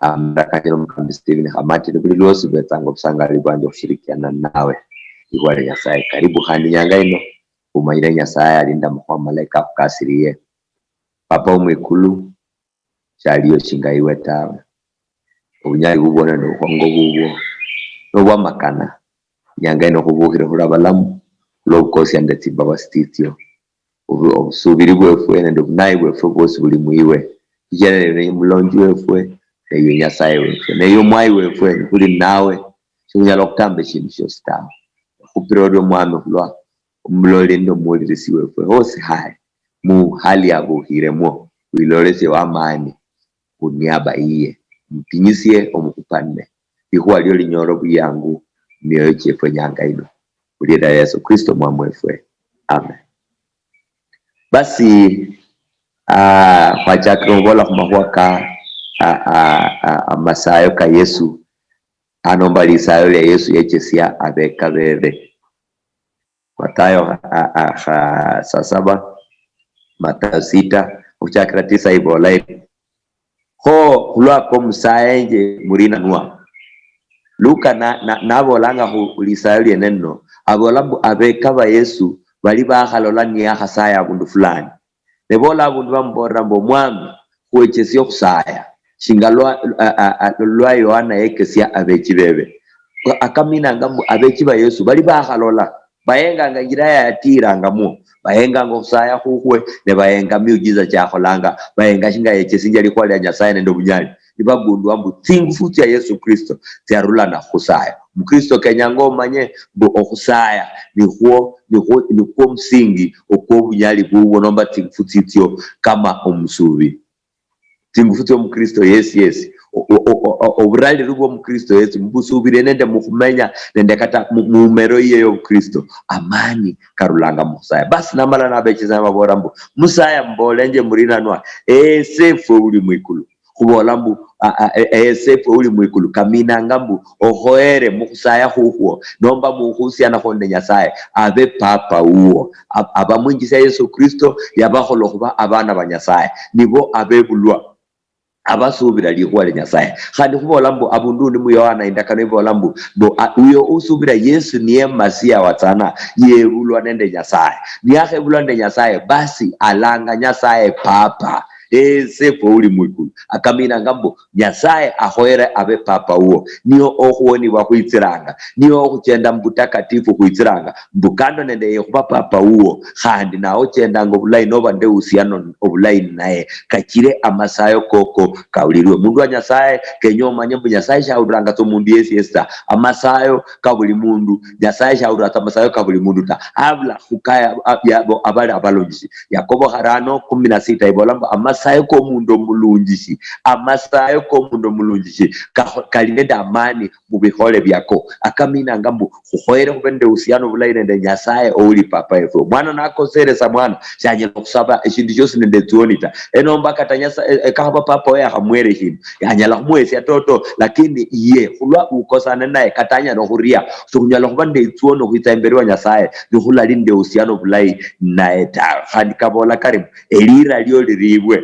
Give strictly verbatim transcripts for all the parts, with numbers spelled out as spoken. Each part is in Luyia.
Amara kachira omukambi Stephen Khamati, ni buli lwosi betsanga obusangali bwanje okhushirikiana nawe. Likhuwa lia Nyasaye. Karibu khandi nyanga ino, umanyire Nyasaye alinda amakhuwa malayi kakhukasiriye. Papa wo mwikulu, shaliyo shinga iwe tawe. Obunyali bubwo nende obukhongo bubwo nobwamakana. Inyanga ino khubukhire khuli abalamu, khulwobukosia nende tsimbabasi tsitsio. Obu-, obusubiri bwefwe nende obunayi bwefwe bwosi buli mwiwe. Shichira newe niye mulonji wefwe, neye Nyasaye wefwe, neye omwayi wefwe, nikhuli nawe, shikhunyala okhutamba eshindu shiosi tawe. Khupira orio Mwami khulwa omuloli nende omuwulirisi wefwe hosi hali, mu hali abukhiremwo, wilolesie wamani khuniaba yiye, mupinyisie, omukhupanire. Likhuwa lio linyole obuyangu mumioyo chiefwe nyanga ino, khulira Yesu Kristo Mwami wefwe. Amen. Basi, ah, khwachakire khubola khumakhuwa ka, ah, ah, ah, amasayo ka Yesu, anomba lisayo lia Yesu yechesia abeka bebe. Matayo a, a, kha saa saba, Matayo sita, okhuchakira tisa ibola iri, kho khulwako musayenje murinanwa. Luka na, na, nabolanga khu lisayo liene lino, abola mbu abeka ba Yesu bali bakhalola niyakhasaya abundu fulani. Ne bola abundu bamubolera mbu, "Omwami, khwechesie okhusaya, shinga lwa, a, a, a, lwa Yohana yekesia abechi bebe." Akaminanga mbu abechi ba Yesu bali bakhalola, bayenganga injira yayatiirangamwo, bayenganga okhusaya khukhwe, ne bayenga miujiza chiakholanga, bayenga shinga yechesinjia likhuwa lia Nyasaye nende obunyali. Nibagundua mbu tsingufu tsia Yesu Kristo tsiarulana khukhusaya. Mukristo kenyanga omanye mbu okhusaya nikhwo, nikhwo, nikhwo omusingi okwo obunyali bubwo nomba tsingufu tsitsio kama omusuubi. Tsingufu tsio mukristo yesi yesi, o-, o-, o-, o-, oburaliri bwo mukristo yesi, mubusubire nende mukhumenya nende kata mu-, mumero yiye yobukristo, amani karulanga mukhusaya. Basi namala nabechesa nababola mbu, "Musaya mubolenje murinanwa, ese efwe uli mwikulu." Khubola mbu, a, a, e, e, ese efwe uli mwikulu, kaminanga mbu okhoyere mukhusaya khukhwo, nomba mukhuhusianakho nende Nyasaye, abe papa wuwo. Ab-, abamwinjisia Yesu Kristo yabakhola okhuba abana ba Nyasaye, nibo abebulwa, abasuubira likhuwa lia Nyasaye. Khandi khubola mbu, abundu undi mu Yohana indakano ibola mbu, mbu, a, uyo usuubira Yesu niye Masiya watsana, yebulwa nende Nyasaye. Niyakhebulwa nende Nyasaye, basi alanga Nyasaye Papa. Ese fwe uli mwikulu. Akaminanga mbu, Nyasaye akhoyere abe papa wuwo, niyo okhuwonibwa khwitsiranga, niyo okhuchenda mubutakatifu khwitsiranga, mbu kando nende yeye khuba papa wuwo, khandi nawe ochendanga obulayi noba nde uhusiano obulayi ninaye, kachire amasayo koko kawulirwe. Mundu wa Nyasaye, kenya omanye mbu Nyasaye shawuliranga tsa omundu yesi yesi ta, amasayo ka buli mundu. Nyasaye shawulira tsa amasayo ka buli mundu ta, abula khukaya ab-, yabo abali abalunjishi. Yakobo kharano kumi na sita ibola mbu, "Amasayo komundu omulunjishi, amasayo komundu omulunjishi kakho-, kali nende amani mubikhole biako." Akaminanga mbu khukhoyere khube nende uhusiano bulayi nende Nyasaye ouli papa wefu. Omwana nakoseresa mwana, shanyala okhusaba eshindu shiosi nende etsioni ta. Enomba kata Nyasaye, e, e, kakhaba papa we yakhamwere eshindu, anyala khumuhesia toto, lakini ye khulwa ukosane naye kata anyala okhuria, shikhunyala khuba nende itsuono okhwitsa imberi wa Nyasaye nikhulali nende uhusiano bulayi naye tawe. Khandi kabola kari mbu, "Elira lio liribwe."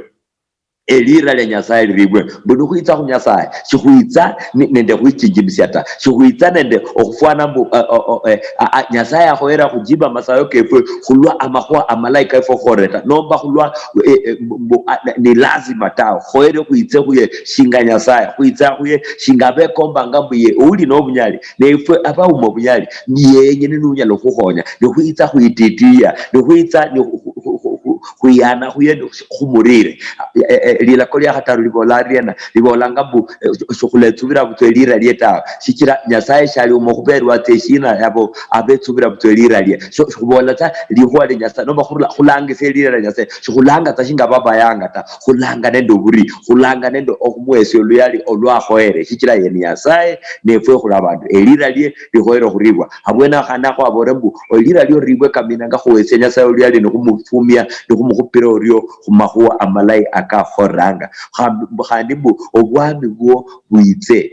Elira lia Nyasaye liribwe. Mbu nikhwitsa khu Nyasaye, shikhwitsa ni-, nende khwichinjimisia ta. Shikhwitsa nende okhufwana mbu, eh, o-, o-, eh, a-, a-, Nyasaye akhoyera khujiba amasayo kefwe khulwa amakhuwa amalayi kefwe khukholere ta. Nomba khulwa, eh, eh, mbu, mbu, a-, ni lazima tawe. Khoyere khwitse khuye shinga Nyasaye. Khwitsa khuye shinga abekombanga mbu ye ouli nobunyali. Ne ifwe abauma obunyali, ni yenyene nunyala khukhonya. Nikhwitsa khwititiya. Nikhwitsa ni khu-, khu-, khu-, khu-, khu-, khwiyana khuye khumurire. E, e, e, lilako lia khataru libola ariena? Libolanga mbu, e, shikhuletsubira butswa elira lie tawe. Shichira Nyasaye shali omo khuberwa tsa eshina yabo abetsubira butswa elira lie. So, shikhubola tsa likhuwa lia Nyasaye, nomba khurula-, khulangisia elira lia Nyasaye. Shikhulanga tsa shinga babayanga ta. Khulanga nende oburi, khulanga nende okhumuhesia oluyali olwakhoyere. Shichira ye ni Nyasaye, nefwe khuli abandu. Elira lie likhoyere okhuribwa. Abwene awo khandi akho abore mbu, elira lio liribwe kaminanga khuhesia Nyasaye oluyali nikhumufumia, nikhumukhupira orio khumakhuwa amalayi akakholanga. Khandi, khandi mbu obwami bwo bwitse.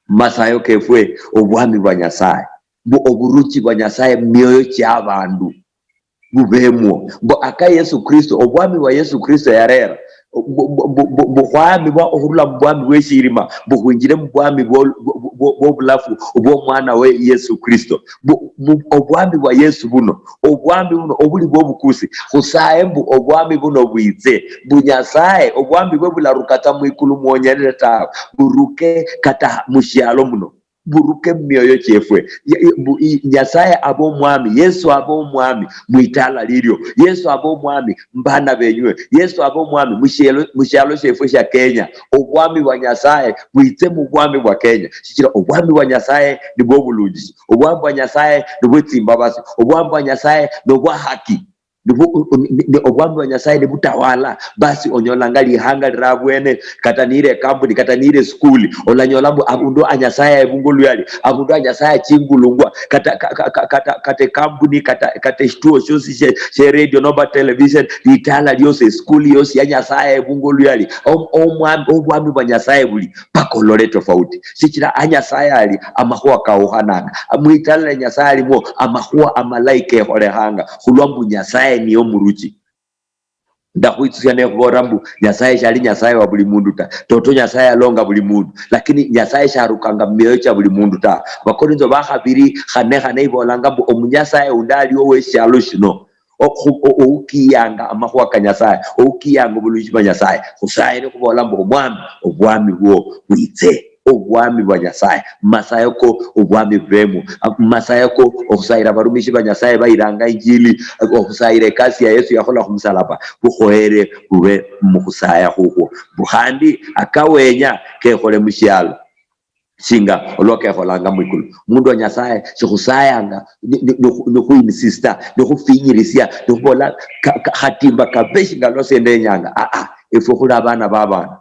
Mumasayo kefwe, obwami bwa Nyasaye. Mbu oburuchi bwa Nyasaye mumioyo chia abandu bubemwo. Mbu aka Yesu Kristo, obwami bwa Yesu Kristo yarera, bu- bu- bu- bu- bu- khwayamibwa okhurula mubwami bweshirima, mbu khwinjire mubwami bwo- bwo- bwo- bwobulafu bwomwana we Yesu Kristo. Bu- mu- obwami bwa Yesu buno, obwami buno obuli bwobukusi, khusaye mbu obwami buno bwitse, mbu Nyasaye obwami bwe bularuka tsa mwikulu mwonyelele tawe, buruke kata mushialo muno, buruke mumioyo chiefwe. Ye- ye- bu- i- Nyasaye abe omwami, Yesu abe omwami mwitala lilio, Yesu abe omwami mbana benywe, Yesu abe omwami mushialo, mushialo shiefwe shia Kenya. Obwami bwa Nyasaye bwitse mubwami bwa Kenya, shichira obwami bwa Nyasaye nibwo obulunjishi, obwami bwa Nyasaye nibwo tsimbabasi, obwami bwa Nyasaye nobwa haki. Nibwo u- u- ni- ni- obwami bwa Nyasaye nibutawala, basi onyolanga lihanga liri abwene, kata nire ekambuni, kata nire esikuli, olanyola mbu abundu a Nyasaye ebungu luyali, abundu a Nyasaye achingulungwa, kata ka- ka- ka- kata kata ekambuni, kata kata eshituo shiosi she, she radio nomba television, litala liosi, esikuli yosi ya Nyasaye ebungu luyali, om- omwami, obwami bwa Nyasaye buli paka olole tofauti. Shichira a Nyasaye ali, amakhuwa kawukhananga. Mwitala lya Nyasaye alimwo, amakhuwa amalayi kekholekhanga, khulwa mbu Nyasaye niye omuruchi. Ndakhwitsusia nekhubolera mbu Nyasaye shali Nyasaye wa buli mundu ta. Toto Nyasaye alonga buli mundu, lakini Nyasaye sharukanga mumioyo chia buli mundu ta. Abakorintho bakhabiri khane khane ibolanga mbu omunyasaye undi aliwo weshialo shino, okhu- o- oukiyanga amakhuwa ka Nyasaye, oukiyanga obulunji bwa Nyasaye. Khusaye nikhubola mbu, "Omwami, obwami bwo bwitse, obwami bwa Nyasaye, masayako obwami bubemo." A- masayako okhusayira abarumishi ba Nyasaye bayiranga injili, okhusayira ekasi ya Yesu yakhola khumusalaba, bukhoyere bube mukhusaya khukhwo, mbu khandi akawenya kekhole mushialo. Shinga olwa kekholanga mwikulu. Mundu wa Nyasaye, shikhusayanga ni- ni- ni- nikhuinsista, nikhufinyirisia, nikhubola ka- ka- khatimba kabe shinga lwa sende enyanga. Aa, efwe khuli abana babandu.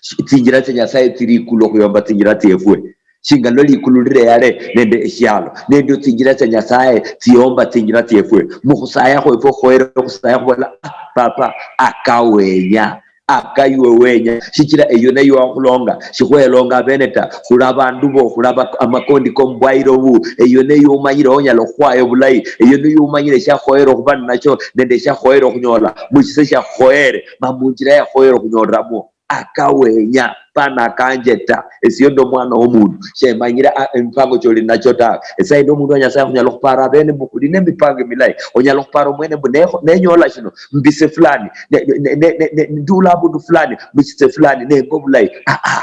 Shi- tsinjira tsia Nyasaye tsili ikulu okhuyomba tsinjira tsiefwe. Shinga lwa likulu lireyale nende eshialo, nende tsinjira tsia Nyasaye tsiyomba tsinjira tsiefwe. Mukhusaya khwefwe khukhoyere okhusaya khubola, "Ah, Papa, akawenya." Akaywe wenya, shichira eyo neyo wakhulonga, shikhwelonga abene ta, khuli abandu bo, khuli aba- amakondi komubwayiro bu, eyo neyo omanyire onyala okhukhwaya obulayi, eyo neyo omanyire shiakhoyere okhuba ninacho nende shiakhoyere okhunyola mushise shiakhoyere, ma munjira yakhoyere okhunyoleramwo. Akawenya, pana akanje ta. Esio ndi omwana womundu, shemanyire a- emipango choli nacho tawe. Esaindi omundu wa Nyasaye khunyala okhupara abene mbu khuli nemipango emilayi, onyala okhupara omwene mbu ne- nenyola shino, mbise fulani, ne- ne- ne- ne- ne- ndula abundu fulani, mushitse fulani, nenga obulayi. Aa,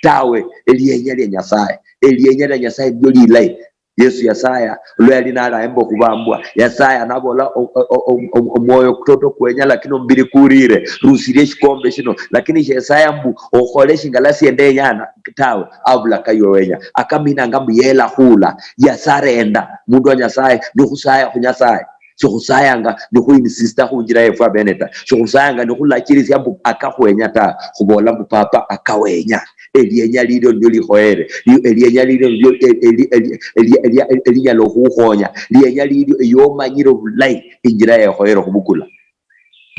tawe, elienya lia Nyasaye, elienya lia Nyasaye ndio lilayi. Yesu yasaya, olwa yali nalaemba okhubambwa, yasaya nabola, "O- o- o- o- o- omwoyo kutoto kwenya, lakini omubiri kurire. Rusirie eshikombe shino." Lakini shesaya mbu okhole shingala siendenyana tawe, abula kayowenya. Akaminanga mbu yela khula, yasarenda. Mundu wa Nyasaye, nikhusaya khu Nyasaye. Shikhusayanga nikhuinsista khunjira yefwe abene ta. Shikhusayanga nikhulachirisia mbu akakhwenya ta. Khubola mbu, "Papa, akawenya." Elienya lilio nilio likhoyere. Li- elienya lilio nilio eli- eli- eli- eli- eli- elinyala okhukhonya. Lienya lilio eyomanyire obulayi injira yekhoyere okhubukula.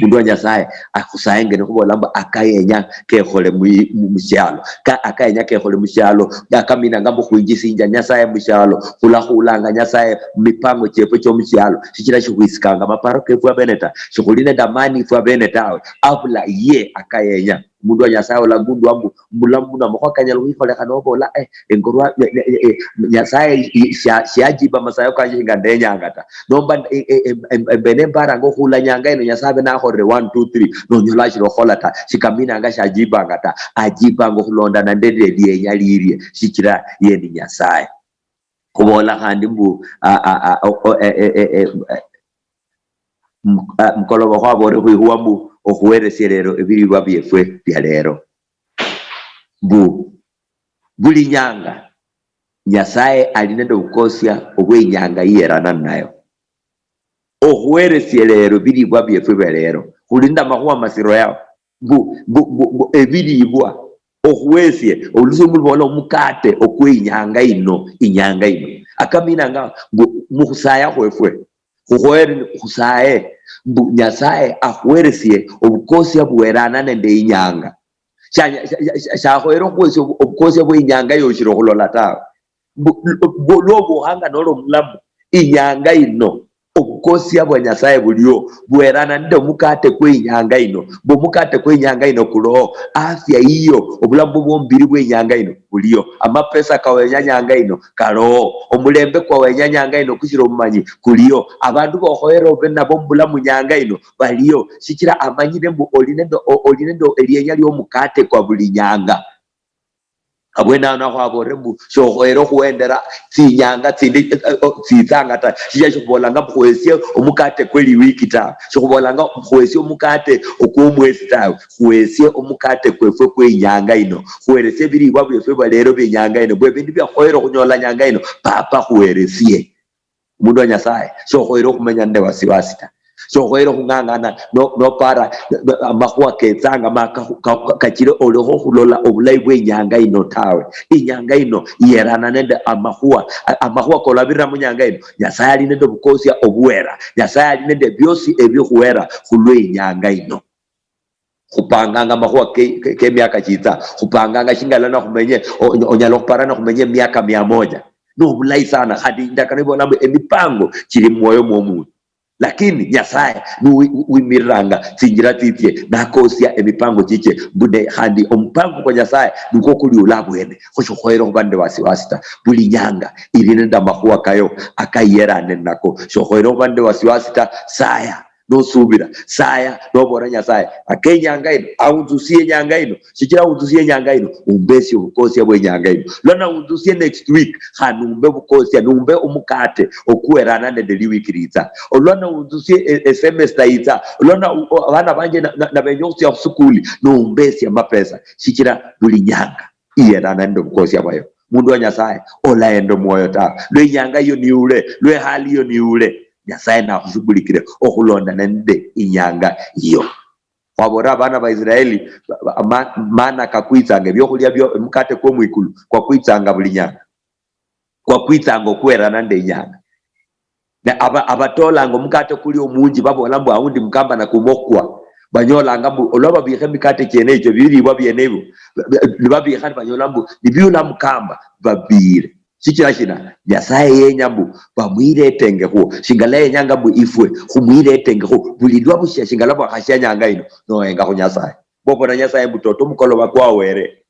Mundu wa Nyasaye, akhusaye ngene khubola mbu akayenya kekhole mwi- mu- mushialo. Ka- akayenya kekhole mushialo. Akaminanga mbu khwinjisinja Nyasaye mushialo, khulakhulanga Nyasaye mumipango chiefwe chiomushialo, shichira shikhwisikanga amaparo kefwe abene ta, shikhuli nende amani ifwe abene tawe, abula ye akayenya. Mundu wa Nyasaye olagundwa mbu mulamu muno amakhuwa kanyala khwikholekha nobola, "Eh, engorwa, eh, eh, eh, Nyasaye, eh, shia- shiajiba masayo kanje shinga ndenyanga ta." Nomba, eh, eh, eh, em- embe nembaranga okhula nyanga ino Nyasaye abe nakholere one, two, three, nonyola ashiri okhola ta, shikaminanga shajibanga ta, ajibanga okhulondana nende lienya lirie, shichira ye ni Nyasaye. Khubola khandi mbu, a- a- a- o- o- e- e- e- e- e- mu- a- mukoloba khwabore khwikhuwa mbu, okhuweresia lero ebilibwa biefwe bia lero. Mbu buli nyanga Nyasaye ali nende obukosia obwe inyanga iyerana ninayo. Okhuweresie lero ebilibwa biefwe bia lero, khuli nende amakhuwa masiro yao, mbu, mbu, mbu, mbu ebilibwa, okhuwesie, olusungu lubola omukate okwe inyanga ino, inyanga ino. Akaminanga mbu mukhusaya khwefwe, khukhoyere khusaye, mbu Nyasaye akhuweresie obukosia buwerana nende inyanga. Sha- sha- sha- sha- shakhoyere okhuwesia obu- obukosia bwe inyanga yoshire okhulola tawe. Mbu- bu- lwobuhanga noli omulamu inyanga ino, obu- obukosia bwa Nyasaye bulio, bwerana nende omukate kwe inyanga ino, mbu omukate kwe inyanga ino kuloho, afya yiyo, obulamu bwo bwombiri bwe inyanga ino buliyo, amapesa kawenya nyanga ino kaloho, omulembe kwawenya nyanga ino kushira omumanyi kuliyo, abandu bokhoyera obe nabo mubulamu nyanga ino baliyo, shichira amanyire mbu oli nende, o-, oli nende elienya liomukate kwa buli nyanga. Abwene ao nakhwabolere mbu, shokhoyere okhuendera tsinyanga tsindi, eh, eh, oh, tsitsanga ta. Shichira shikhubolanga mbu khwesie omukate kwe liwiki tawe. Shikhubolanga mbu khwesie omukate okwomwesi tawe. Khwesie omukate kwefwe kwe inyanga ino. Khweresie ebilibwa biefwe bya lero bye inyanga ino. Bwe ebindu byakhukhoyere okhunyola nyanga ino, Papa khweresie. Omundu wa Nyasaye, shokhoyere okhumenya nende wasiwasi ta. Shokhoyere okhung'ang'ana no-, nopara no-, amakhuwa ketsanga ma ka-, ka-, ka-, kachire olekhe okhulola obulayi bwe inyanga ino tawe. Inyanga ino iyerana nende amakhuwa, a-, amakhuwa kolabirira munyanga ino. Nyasaye ali nende obukosia obuwera. Nyasaye ali nende biosi ebikhuwera khulwe inyanga ino. Khupanganga amakhuwa ke, ke, ke miaka chitsa. Khupanganga shingala na khumenye, o-, onyala khuparana khumenye miaka mia moja. Nobulayi sana. Khandi indakano ibola mbu emipango chili mumwoyo mwomundu. Lakini Nyasaye niwi-, wimiriranga tsinjira tsitsie, nakosia emipango chichie. Mbu ne, khandi omupango kwa Nyasaye nikwo kuli ula abwene. Kho shokhoyere khuba nende wasiwasi ta. Buli nyanga ili nende amakhuwa kayo akayerane nako. Shokhoyere khuba nende wasiwasi ta. Saya. Nosubira, saya, nobola Nyasaye, ake inyanga ino, aunzusie inyanga ino, shichira aunzusie inyanga ino, umbesie obukosia bwe inyanga ino. Lwa naunzusie next week, khandi umbe obukosia, numbe omukate, okwerana nende liwiki litsa. Olwa naunzusie e, e semester yitsa, olwa na, o, abana banje na, na, nabenya okhutsia khusukuli, numbesia amapesa, shichira buli nyanga iyerana nende obukosia bwayo. Mundu wa Nyasaye, olaenda omwoyo tawe. Lwe inyanga iyo niule, lwe hali iyo niule. Nyasaye nakhushughulikire okhulondana nende inyanga iyo. Khwabolera abana ba Israeli, ba-, ba-, ma-, mana kakwitsanga, ebiokhulia bio, omukate kwo mwikulu kwakwitsanga buli nyanga. Kwakwitsanga okwerana nende inyanga. Ne aba-, abatolanga omukate kuli omunji babola mbu aundi mukamba nakuuma okhukwa. Banyolanga mbu olwa babikha emikate chiene echo, ebilibwa biene ebio, ba-, ba-, nibabikha nibanyola mbu nibiula mukamba, babiire. Shichira shina? Nyasaye yenya mbu bamwiretengekhuo. Shingala yenyanga mbu ifwe khumwiretengekhuo. Buli lwa bushia shingala bwakhashia nyanga ino, nohenga khu Nyasaye. Bobona Nyasaye mbu toto omukoloba kwawere.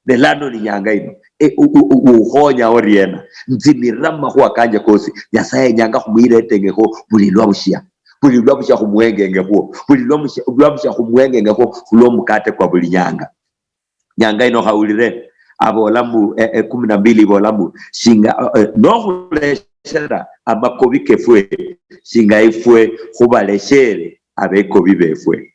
Ne lano ni nyanga ino. E, u-, u-, u-, ukhonya oriena? Nzimirira mumakhuwa kanje kosi. Nyasaye yenyanga khumwiretengekhuo buli lwa bushia. Buli lwa bushia khumwengengekhuo. Buli lwa mushia-, lwa bushia khumwengengekhuo khulwo mukate kwa buli nyanga. Nyanga ino khawulire, abola mbu, eh, eh, kumi na mbili ibola mbu, shinga, eh, eh, nokhuleshera amakobi kefwe, shinga ifwe khubaleshere abekobi befwe.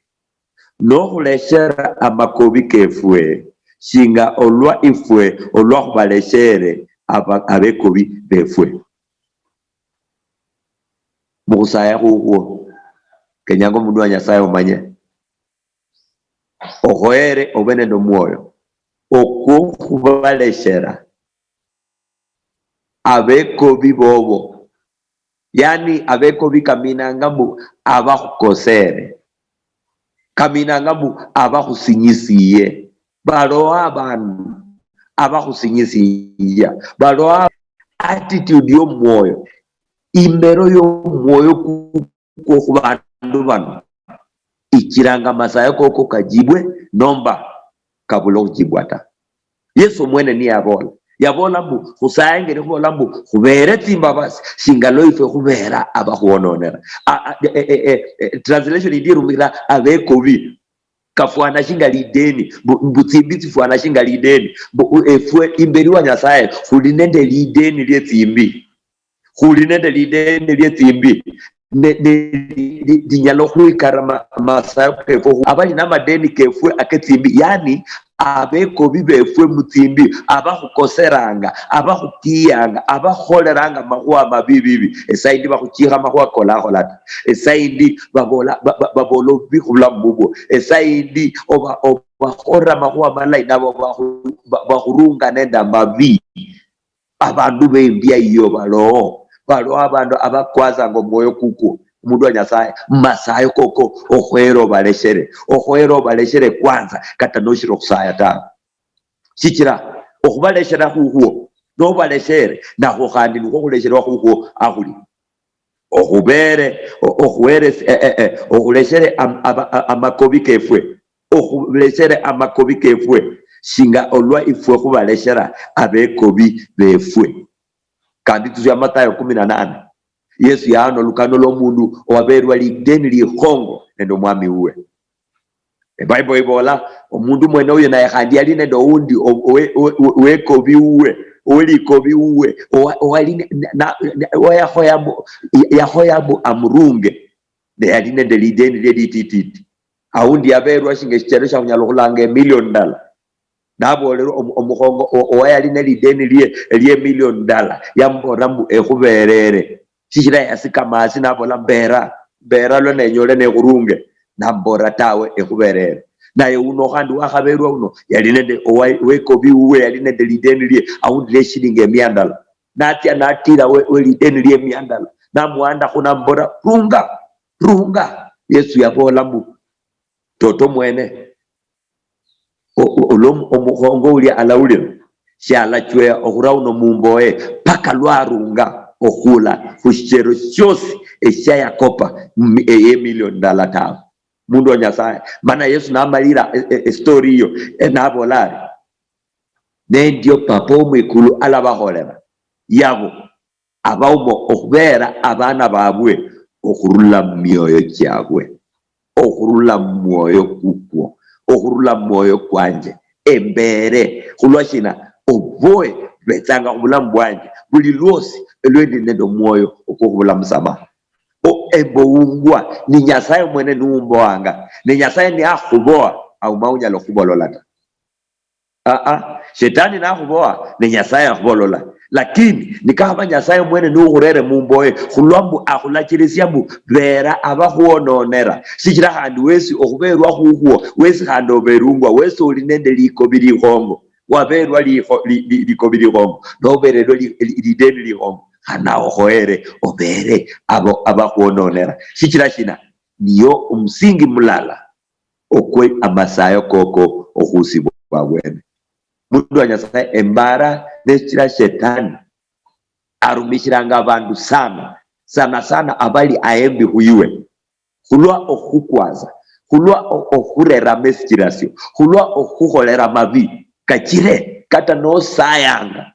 Nokhuleshera amakobi kefwe, shinga olwa ifwe olwa khubaleshere aba-, abekobi befwe. Mukhusaya khukhwo, kenyanga omundu wa Nyasaye omanye. Okhoyere obe nende omwoyo okwo khubaleshera abekobi bobo. Yani, abekobi kaminanga mbu abakhukosere, kaminanga mbu abakhusinyisiye. Baloho abandu abakhusinyisiya, baloho ab-, attitude yomwoyo, imero yomwoyo ku-, kwo khubandu bano, ichiranga amasayo koko kajibwe nomba kabula okhujibwa ta. Yesu omwene niye abola, yabola mbu, khusaye engeri khubola mbu, khubere tsimbabasi, shingala ifwe khubera abakhwononera. A, a, e, e, e, e, translation indi irumira abekobi. Kafwana shinga lideni, mbu, mbu tsimbi tsifwana shinga lideni, mbu, u-, efwe imberi wa Nyasaye khuli nende lideni lie tsimbi. Khuli nende lideni lie tsimbi. Ne, ne, li-, li-, linyala khwikara ma-, masayo kefwe. Khu-, abali na madeni kefwe ake tsimbi, yani, abekobi befwe mu tsimbi, abakhukoseranga, abakhutiyanga, abakhuleranga amakhuwa amabi bibi, esaindi bakhuchikha amakhuwa kolakhola ta. Esaindi babola, ba-, ba-, babola obubi khubulamu bubwo. Esaindi oba-, obakholera amakhuwa malayi, nabo bakhu-, ba-, bakhurunga nende amabi. Abandu bembia iyo baloho, baloho abandu abakwasanga omwoyo kukwo, omundu wa Nyasaye, masayo koko, okhoyere obaleshere, okhoyere obaleshere kwanza, kata noshiri okhusaya tawe. Shichira okhubaleshera khukhwo, nobaleshere, nakhwo khandi nikhwo okhulesherwa khukhwo akhuli. Okhubeere, o-, okhuweeresi-, eh, eh, eh, okhuleshere am-, aba-, a-, amakobi kefwe, okhuleshere amakobi kefwe, shinga olwa ifwe khubaleshera abekobi befwe. Kandi tusia Mathayo kumi na nane, Yesu yaana olukano lwomundu owabeerwa lideni likhongo nende omwami wuwe. Ebible ibola, omundu mwene oyo naye khandi yali nende oundi o-, owe-, owe-, owe-, owekobi wuwe, owelikobi wuwe, owa-, owali ne-, na-, na-, na-, owayakhoya mu-, yakhoya mbu amurunge, ne yali nende lideni lie litititi. Aundi yabeerwa shinga eshichelo shia khunyala okhulanga emillion ndala. Naboolera omu-, omukhongo o-, owayali nelideni lie, lie million ndala, yamuboolera mbu, "Ekhubeerere." Shichira yasikama hasi nabola, "Mbeera, mbeera lwa nenyole nekhurunge." Namuboolera, "Tawe, ekhubeerere." Naye uno khandi wakhabeerwa uno, yali nende owa-, wekobi wuwe, yali nende lideni lie aundi lie shilingi emia ndala. Natsia natira we, we lideni lie mia ndala, namuhandakho namuboolera, "Runga, runga." Yesu yaboola mbu, "Toto mwene, o-, o-, olwo omukhongo ulia alawulira, shialachweya okhura uno mumboye paka lwarunga okhula khushichero shiosi eshia yakopa eye million ndala tawe." Mundu wa Nyasaye. Mana Yesu namalira e-, e-, estory iyo, e, nabola ari, "Nendio Papa omwikulu alabakholera yabo abauma okhubeera abaana babwe okhurula mumioyo chiabwe, okhurula mumwoyo kukwo, okhurula mumwoyo kwanje, embeere." Khulwa shina? Oboye betsanga khubulamu bwanje buli lwosi, elwendi nende omwoyo okwokhubula musamaha. O-, emboungwa ni Nyasaye mwene niumbowanga. Ne Nyasaye niakhubowa, auma unyala okhubolola ta. Aa, Shetani nakhubowa, ne Nyasaye akhubolola. Lakini nikakhaba Nyasaye mwene niukhurere mumboye, khulwa mbu akhulachirisia mbu, "Beera abakhwononera." Sichira khandi wesi okhuberwa khukhwo, wesi khandi oberungwa, wesi oli nende likobi likhongo. Waberwa likho-, li-, li-, likobi likhongo, nobererwa li-, li-, lideni likhongo, khana okhoere, obere abo abakhwononera. Shichira shina? Niyo omusingi mulala okwe amasayo koko okhusibwa bwene. Mundu wa Nyasaye, embara neshichira Shetani arumishiranga abandu sana, sana sana abali aembi khuiwe, khulwa okhukwaza, khulwa o-, okhureramo esichirasio, khulwa okhukholera mabi, kachire kata nosayanga,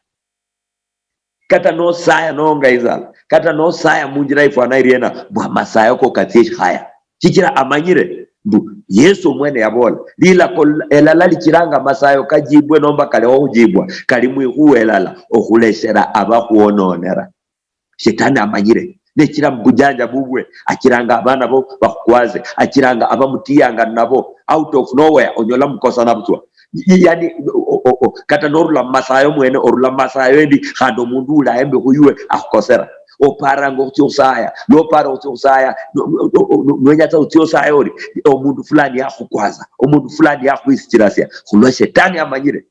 kata nosaya nonga inzala, kata nosaya munjira ifwana iriena, mbu amasayo ko katsie eshikhaya. Shichira amanyire mbu Yesu omwene yabola, lilako elala lichiranga amasayo kajibwe nomba kaleho khujibwa, kali mwikhuwa elala, okhuleshera abakhwononera. Shetani amanyire. Nechira mubujanja bubwe, achiranga abana bo bakhukwaze, achiranga abamutiyanga nabo, out of nowhere, onyola mukosana butswa. Y-, yani, o-, o-, o-, kata norula mumasayo mwene, orula mumasayo endi, khandi omundu uli aembi khuywe akhukosera. Oparanga okhutsia okhusaya, nopara okhutsia okhusaya, no-, no-, no-, no-, nwenyatsa okhutsia okhusaya ori, omundu fulani yakhukwaza, omundu fulani yakhwisichirasia, khulwa Shetani amanyire.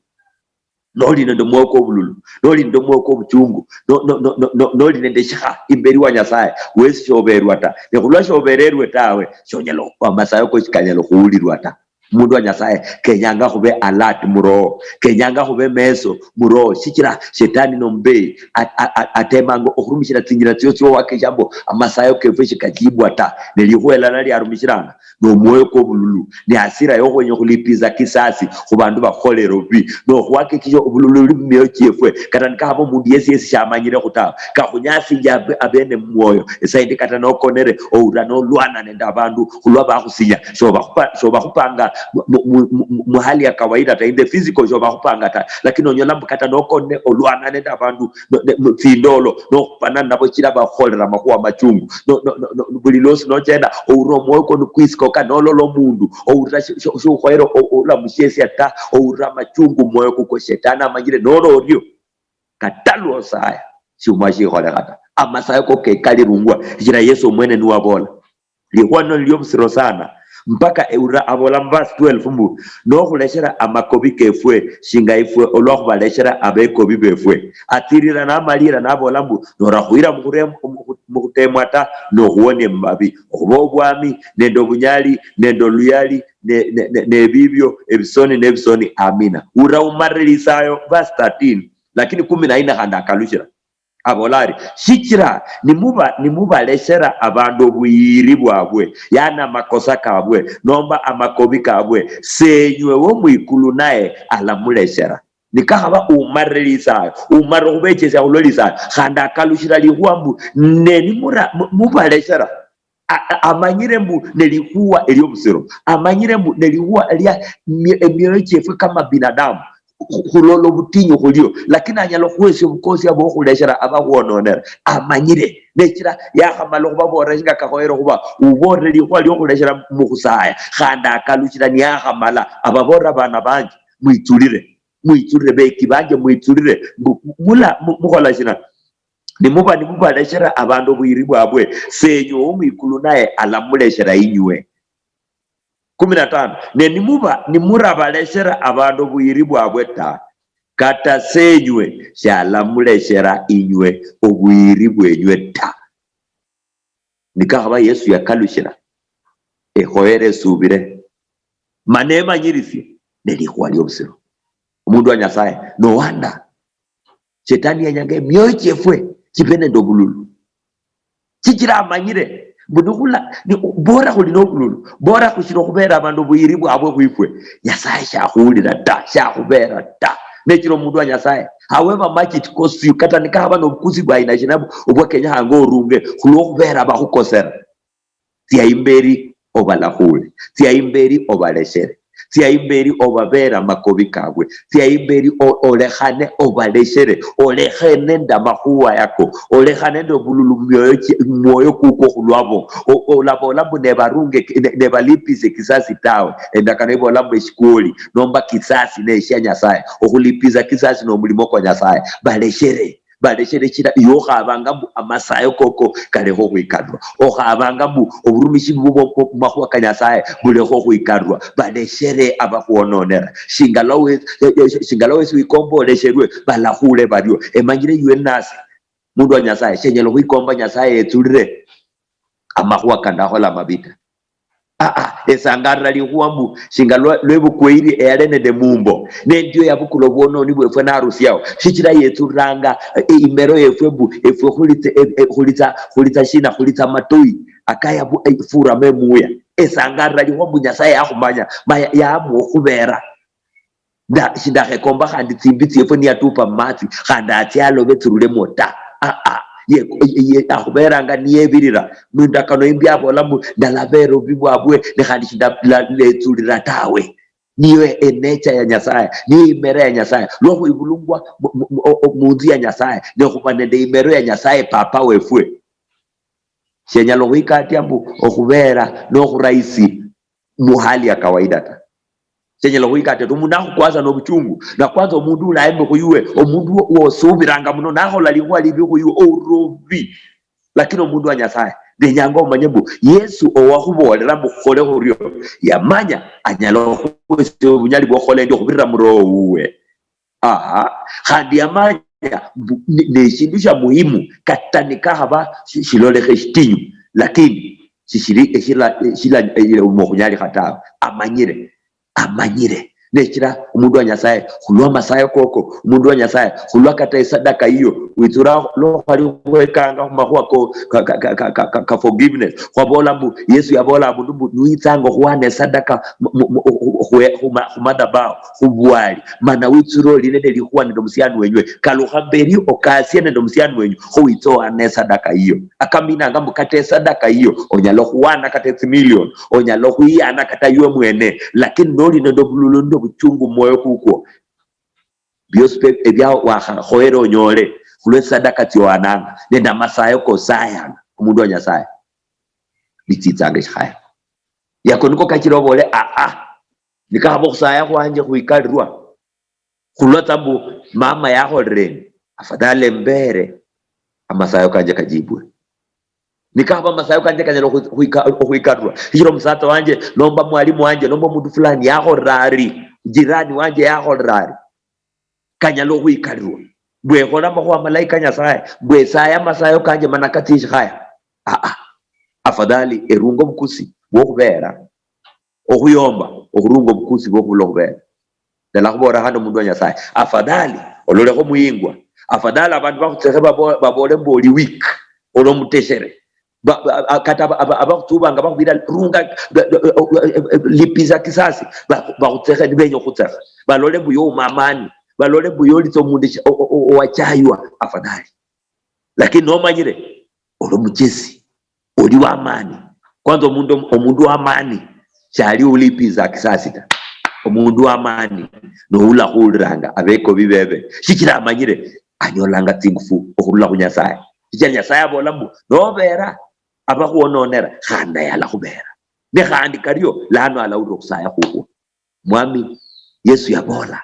Noli nende omwoyo kwobululu, noli nende omwoyo kwobuchungu, no-, no-, noli nende eshikha imberi wa Nyasaye, wesi shoberwa ta. Ne khulwa shobererwe tawe, shonyala, amasayo ko shikanyala khuwulirwa ta. Omundu wa Nyasaye kenyanga khube alert muroho, kenyanga khube meso muroho, shichira Shetani nomubeyi, a-, a-, a-, atemanga okhurumishira tsinjira tsiosi owakesha mbu amasayo kefwe shikachibwa ta. Ne likhuwa elala liarumishiranga nomwoyo kwobululu, ne hasira yokhwenya okhulipisa kisasi khubandu bakhukholera obubi, nokhwakikisha obululu buli mumioyo chiefwe, kata nikakhaba omundu yesi yesi shamanyirekho tawe, kakhunyasinjia abe-, abene mumwoyo. Esaindi kata nokonere, oura nolwana nende abandu khulwa bakhusinya, shobakhupa-, shobakhupanga mu, mu, mu, mu, mu hali ya kawaida ta, in the physical shobakhupanga ta, lakini onyola mbu kata nokonere olwana nende abandu no-, ne-, mu tsindolo, nokhupana nabo chila bakholera amakhuwa machungu. No, no, no, no, buli losi nochenda, oura omwoyo kwo nikwisikoka, nolola omundu, oura shi-, shi-, shiukhoyere o-, olamushiesia ta, oura amachungu mwoyo kukwo. Shetani amanyire noli orio, kata lwosaya, shiumwa shikholekha ta. Amasayo ko kekalirungwa, shichira Yesu omwene niwabola. Likhuwa lino niliobusiro sana, mpaka eura abola mu verse twelve mbu, "Nokhuleshera amakobi kefwe, shinga ifwe olwakhubaleshera abekobi befwe." Atsirira namalira nabola mbu, "Norakhuyira mukhure-, mukhu-, mukhutemwa ta, nokhuwonie mumabi. Okhuba obwami, nende obunyali, nende oluyali, ne-, ne-, ne-, nebibio, ebisoni nebisoni. Amina." Ura umarire lisayo, verse thirteen, lakini kumi na nne khandi akalushira. Abola ari, "Shichira nimuba, nimubaleshera abandu obuyiri bwabwe, yani amakosa kabwe, nomba amakobi kabwe, senywe wo mwikulu naye alamuleshera." Nikakhaba umarire lisayo, umarire okhubechesia khulwa lisayo, khandi akalushira likhuwa mbu, "Ne nimura-, mu-, mubaleshera." A-, a-, amanyire mbu nelikhuwa eliobusiro, amanyire mbu nelikhuwa elia mi-, emioyo chiefwe kama binadamu, khu-, khulola obutinyu khulio, lakini anyala okhuhesia obukosi abo okhuleshera abakhwononera. Amanyire, nechira yakhamala okhubabolera shinga kakhoyere okhuba, ubolere likhuwa liokhuleshera mukhusaya, khandi akaluchira niyakhamala, ababolera, "Bana banje, mwitsulire, mwitsulire, beki banje, mwitsulire, mbu mula-, mu-, mukhola shina?" Nimuba nimubaleshera abandu obuyiri bwabwe, senywe wo mwikulu naye alamuleshera inywe. Kumi na tano, ne nimuba nimurabaleshera abandu obuyiri bwabwe ta, kata senywe shalamuleshera inywe obuyiri bwenywe ta. Nikakhaba Yesu yakalushira, ekhoyere esubire, mana emanyirisie nelikhuwa liobusiro. Omundu wa Nyasaye, no wonder Shetani yenyanga emioyo chiefwe chibe nende obululu. Chichira amanyire mbu nikhula-, ni-, bora khuli nobululu, bora khushira okhubeera abandu obuyiri bwabwe khwifwe, Nyasaye shakhuwulira ta, shakhubera ta. Nechira omundu wa Nyasaye, however much it costs you, kata nikakhaba nobukusi bwa aina shina bu-, obwa kenyekhanga orunge khulwokhubera abakhukosera, tsia imberi obalakhule, tsia imberi obaleshere, tsia imberi obabere amakobi kabwe, tsia imberi o-, olekhane obaleshere, olekhane nende amakhuwa yako, olekhane nende obululu mumwoyo chi-, mumwoyo kukwo khulwabo. O-, olabola mbu nebarunge ki-, ne-, nebalipise kisasi tawe. Endakano ibola mbu eshikoli nomba kisasi neshia Nyasaye. Okhulipisa kisasi nomulimo kwa Nyasaye. Baleshere. Baleshere chira iwe okhabanga mbu amasayo koko kalekha okhwikalirwa. Okhabanga mbu oburumishi bubwo bwo-, bwo-, mumakhuwa ka Nyasaye bulekha okhwikalirwa. Baleshere abakhwononera. Shingala we-, eh, eh, shingala wesi wikomba olesherwe, balakhule bario. Emanyire iwe nasi, mundu wa Nyasaye, shenyala okhwikomba Nyasaye yetsulire amakhuwa kandakhola amabi ta. Aa, esangalira likhuwa mbu shinga lwa-, lwebukweyiri eyali nende mumbo, nendio yabukula obwononi bwefwe narusiao, shichira yetsuliranga, eh, imero yefwe mbu efwe khulitsa, eh, eh, khulitsa, khulitsa shina, khulitsa amatoi akaya bu-, eh, furamo emuya. Esangalira likhuwa mbu Nyasaye yakhumanya, ma ya-, yaamua okhubera. Nda-, shindakhekomba khandi tsimbi tsiefwe niyatupa mumatsi, khandi atsia alobe tsirulemo ta. Aa, ye-, ye-, ye-, akhuberanga niyebirira. Mundakano imbi abola mbu, "Ndalabera obubi bwabwe, ne khandi shindala-, letsulira tawe." Niyo enature ya Nyasaye, niyo imera ya Nyasaye. Lwokhwibulungwa mu, mu, mu, o-, o-, munzu ya Nyasaye, nekhuba nende imero ya Nyasaye Papa wefwe. Shenyala okhwikatia mbu okhubera nokhurahisi mu hali ya kawaida ta. Shenyala khwikata tu, omundu nakhukwaza nobuchungu, nakwanza omundu ulaembe khuyuwe, omundu wo-, wosubiranga muno, nakhola likhuwa libi khuyuwe, orobi. Lakini omundu wa Nyasaye, ndenyanga omanye mbu Yesu owakhubolera mbu khukhole khurio, yamanya anyala okhukhwesia obunyali bwokhukhola endio okhubirira mu Roho wuwe. Aha, khandi yamanya mbu ne-, neshindu shia muhimu, kata nikakhaba shi-, shilolekha eshitinyu, lakini shishili eshila-, eshila-, eh, okhunyalikha tawe. Amanyire, amanyire. Nechira omundu wa Nyasaye, khulwa amasayo koko, omundu wa Nyasaye, khulwa kata esadaka yiyo, witsura lwokhwali khwekanga khumakhuwa ko, ka, ka forgiveness. Khwabola mbu, Yesu yabola abundu mbu, niwitsanga okhuwana esadaka mu, mu, mu, khu, khu, khu, khuma-, khumadhabahu, khubwali, mana witsule oli nende likhuwa nende omusiani wenywe, kalukha mberi okasie nende omusiani wenyu, kho witse owane esadaka yiyo. Akaminanga mbu kata esadaka yiyo, onyala okhuwana kata etsimilioni, onyala okhwiyana kata iwe mwene, lakini noli nende obululu nende obuchungu mumwoyo kukwo, biosi pe ebia wakhakhoyere onyole khulwa esadaka tsiowananga nende amasayo kosayanga omundu wa Nyasaye, bitsitsanga eshikhaya. Yako niko kachira obole, "Aa, nikakhaba okhusaya khwanje khwikalirwa khulwa tsa mbu mama yakholere endi, afadhali embere amasayo kanje kajibwe." Nikakhaba amasayo kanje kanyala okhwi-, khwika-, okhwikalirwa shichira omusatsa wanje nomba mwalimu wanje nomba omundu fulani yakholere ari, jirani wanje yakholere ari, kanyala okhwikalirwa. Mbwekhola amakhuwa amalayi ka Nyasaye, mbwesaye amasayo kanje mana katsia eshikhaya. Aa, afadhali erunga obukusi bwokhubera okhuyomba okhurunga obukusi bwokhubula okhubera. Ndalakhubolera khandi omundu wa Nyasaye, afadhali ololekho omuyingwa, Afadhali abandu bakhutsekhe babo-, babole mbu oli weak, oli omuteshere. Ba-, ba-, a-, kata aba-, aba-, abakhutubanga bakhubira runga, ba-, ba-, ba-, lipiza kisasi, ba-, bakhutsekhe nibenya okhutsekha. Balole mbu youma amani, balole mbu yolitsa omundu shi-, o-, o-, o-, owachaywa, afadhali. Lakini nomanyire oli omuchesi, oli wamani. Kwanza omundu, omundu wamani shali ulipiza kisasi ta. Omundu wamani noula khuliranga abeko bibebe, shichira amanyire anyolanga tsingufu okhurula khu Nyasaye. Shichira Nyasaye abola mbu nobera abakhwononera, khandi naye alakhubera. Ne khandi kario lano alaulira okhusaya khukwo. Mwami Yesu yaboola,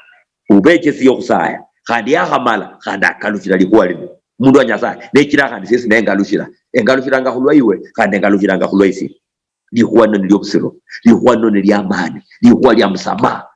ubechesie okhusaya, khandi yakhamala, khandi akalushila likhuwa lino. Omundu wa Nyasaye, nechira khandi siesi nengalushila. Engalushilanga khulwa iwe, khandi engalushilanga khulwa isie. Likhuwa lino niliobusiro, likhuwa lino niliamani, likhuwa lia musamaha,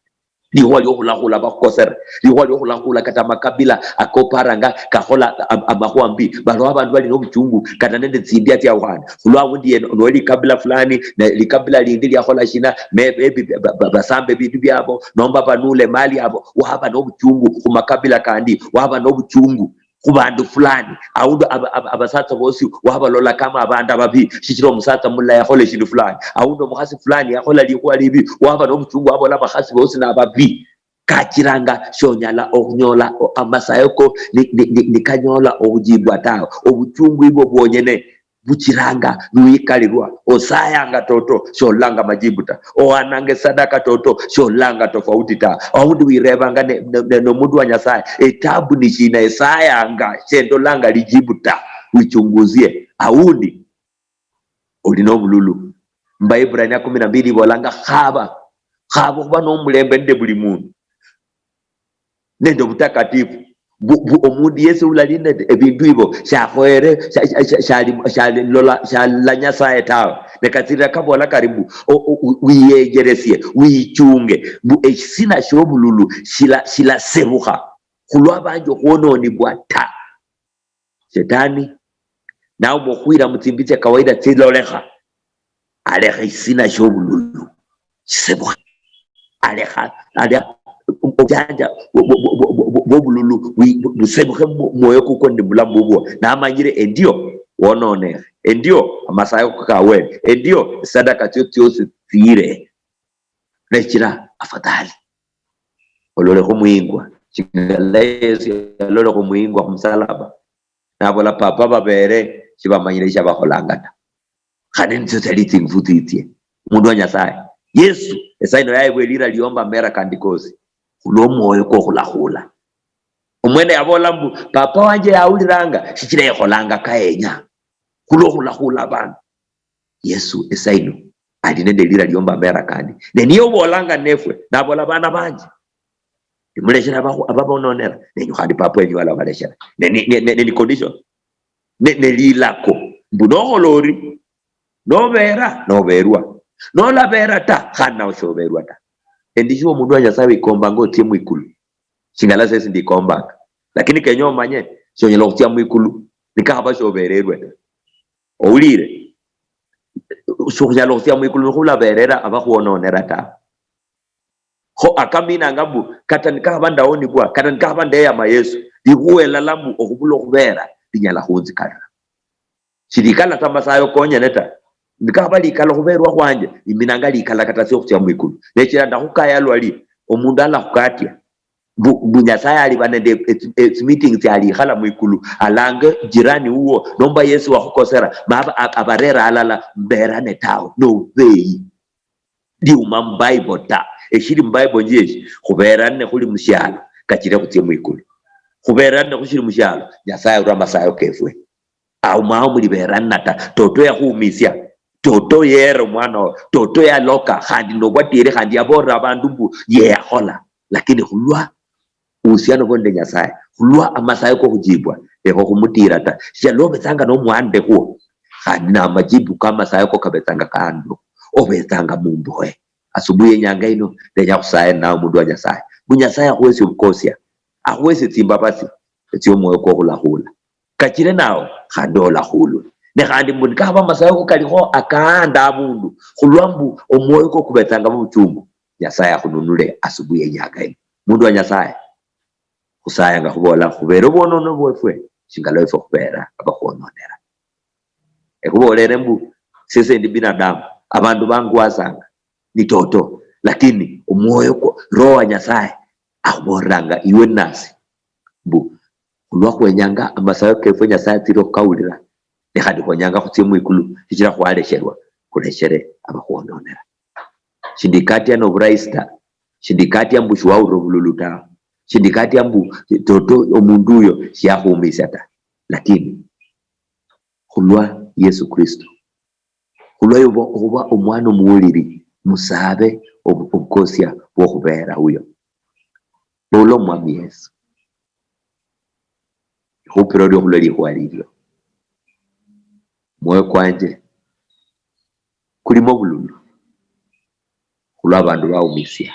likhuwa liokhulakhula bakhukosera, likhuwa liokhulakhula kata amakabila akoparanga kakhola am-, amakhuwa mbi, baliho abandu bali nobuchungu kata nende tsimbia tsiaukhane. Khulwa aundi yeno, nowe likabila fulani, ne likabila lindi liakhola shina, me-, maybe ba-, ba-, basambe ebindu biabo, nomba banule mali yabo, waba nobuchungu khumakabila kandi, waba nobuchungu khubandu fulani. Aundi aba-, aba-, abasatsa bosi wabalola kama abandu ababi, shichira omusatsa mulala yakhola eshindu fulani. Aundi omukhasi fulani yakhola likhuwa libi, waba nobuchungu wabola abakhasi bosi nababi. Kachiranga shonyala okhunyola o-, amasayo ko ni, ni, ni, nikanyola okhujibwa tawe. Obuchungu ibwo bwonyene buchiranga nuyikalirwa. Osayanga toto, shololanga majibu ta. Owananga esadaka toto, shololanga tofauti ta. Aundi wirebanga ne, ne, ne, nomundu wa Nyasaye, etabu ni shina esayanga, shendolanga lijibu ta. Wichunguzie. Aundi oli nobululu. Mba Ibrania kumi na mbili ibolanga, khaba, khaba okhuba nomulembe nende buli mundu, nende obutakatifu. Bu-, bu-, omundu yesi ulali nende ebindu ibo, shakhoyere, sha-, sha-, sha-, shali, shalilola, shalila Nyasaye tawe. Ne katsirira kabola kari mbu, o-, o-, u-, wiyejeresie, wichunge, mbu eshisina shiobululu shila-, shilasebukha khulwa banje okhwononibwa ta. Shetani nauma okhwira mutsimbi tsia kawaida tsilolekha, alekha isina shiobululu shisebukhe, alekha, alekha obujanja bwo-, bwo-, bwobululu bwi-, busebukhe mu mwoyo kukwo nende bulamu bubwo, namanyire endio wononekhe, endio amasayo kawere, endio esadaka tsio tsiosi tsire. Nechira afadhali ololekho muyingwa, shingala Yesu yalolekho muyingwa khumusalaba, nabola, "Papa, babere shibamanyire shabakholanga ta." Khane nitsio tsiali tsingufu tsitsie. Omundu wa Nyasaye, Yesu, esaa ino yayebwa elira liomba mera kandi kosi, khulwa omwoyo kwokhulakhula. Omwene yabola mbu, "Papa wanje yawuliranga, shichira yekholanga kayenya." Khulwa okhulakhula abandu. Yesu esaa ino ali nende elira liomba mera kandi. Ne niye obolanga nefwe, nabola, "Bana banje, nimuleshera abakhu-, ababononera, nenyu khandi Papa wenyu alabaleshera." Ne, ne, ne, ne, ne ni condition. Ne, ne lilako. Mbu nokhola ori, nobera, noberwa. Nolabera ta, khandi nawe shoberwa ta. Endi shiwo omundu wa Nyasaye wikombanga otsie mwikulu. Shingala sesi ndikombanga. Lakini kenya omanye, shonyala okhutsia mwikulu, nikakhaba shobererwe ta. Owulire? Shokhunyala okhutsia mwikulu nikhulaberera abakhwononera ta. Kho akaminanga mbu, kata nikakhaba ndawonibwa, kata nikakhaba ndeyama Yesu, likhuwa elala mbu okhubula okhubera linyala khunzikalira. Shilikala ta masayo konyene ta. Nikakhaba likala khuberwa khwanje, iminanga likala kata siokhutsia mwikulu. Nechira ndakhukaya lwali, omundu alakhukatia. Mbu, mbu Nyasaye aliba nende etsi-, etsi-, meetings alikhala mwikulu, alange jirani wuwo, nomba yesi wakhukosera, ma aba-, a-, abarera alala, mberane tawe, nobubeyi. Liuma mu Bible ta. Eshili mu Bible njieshi, khuberane khuli mushialo, kachire khutsie mwikulu. Khuberane khushili mushialo, Nyasaye arwe amasayo kefwe. Aumao muliberana ta. Toto yakhuumisia. Toto yera omwana oyo. Toto yaloka. Khandi nobwatieri, khandi yabolera abandu mbu yeyakhola. Lakini khulwa uhusiano bwo nende Nyasaye, khulwa amasayo kokhujibwa, lekha okhumutira ta. Shia lwobetsanga nomwande khuo, khandi namajibu kamasayo ko kabetsanga kando, obetsanga mumbohe. Asubuhi yenyanga ino, ndenya khusaye nawe omundu wa Nyasaye. Mbu Nyasaye akhuhesie obukosia, akhuhesie tsimbabasi, etsia omwoyo kwokhulakhula. Kachire nawo, khandi olakhulwe. Ne khandi mbu nikakhaba amasayo ko kalikho akaanda abundu, khulwa mbu omwoyo kwo kubetsanga mubuchungu, Nyasaye akhununule asubuhi yenyanga ino. Mundu wa Nyasaye, Musaya nga khubola, khubera obwonono bwefwe, shingala efwe khubera abakhwononera. Ekhubolere mbu, sese ndi binadamu, abandu bangwasanga, ni toto, lakini omwoyo kwa Roho wa Nyasaye akhubolelanga iwe nasi, mbu, khulwa khwenyanga amasayo kefwe Nyasaye atsire okhukawulira, ne khandi khwenyanga khutsie mwikulu, shichira khwalesherwa, khulechere abakhwononera. Shindikatia noburayi ta, shindikatia mbu shiwawulira obululu tawe, shindikatia mbu toto omundu uyo shiyakhumisia ta, lakini khulwa Yesu Kristo, khulwa yoba, okhuba omwana omuwuliri, musabe obu-, obukosia bwokhubeera uyo. Boola Omwami Yesu, ekhupira orio khulwa likhuwa lilio. Mwoyo kwanje kulimo bululu khulwa abandu bawumisia.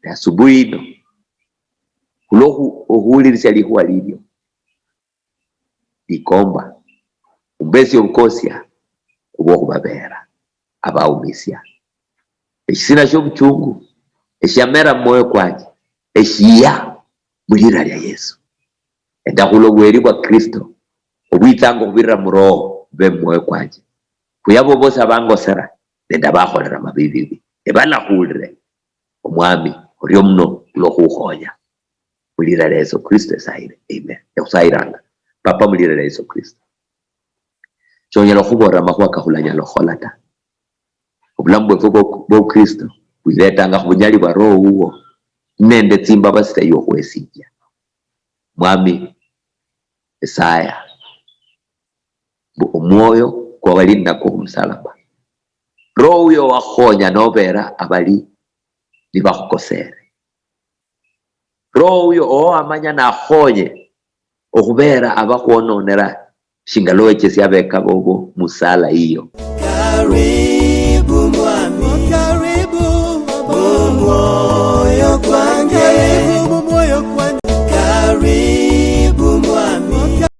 Ne asubuhi ino, khulwa okhu-, okhuwulirisia likhuwa lilio, likomba, umbesie obukosia khubwo khubabeera abawumisia. Eshisina shiobuchungu eshiamera mumwoyo kwanje, eshiya mulira lia Yesu. Endakhula obweri bwa Kristo obwitsanga okhubirira mu Roho bube mumwoyo kwanje. Khuyabo bosi abangosera nende abakholera amabii bibi, ebalakhulire Omwami orio muno khulwa khukhonya. Mulira lia Yesu Kristo esayire. Amen. Ekhusayiranga. Papa, mulira lia Yesu Kristo, shonyala okhubolera amakhuwa kakhulanyala okhukhola ta. Obulamu bwefwe bwo-, bwokristo bwiretanga khubunyali bwa Roho wuwo nende tsimbabasi tsa iwe okhwesinjia. Mwami, esaya mbu omwoyo kwa wali ninakwo khumusalaba, Roho uyo wakhonya nobera abali nibakhukosere. Roho uyo owamanya nakhonye okhubeera abakhwononera, shinga lowechesia abeka bobo musala iyo. Karibu mwami, karibu mumwoyo kwange. Karibu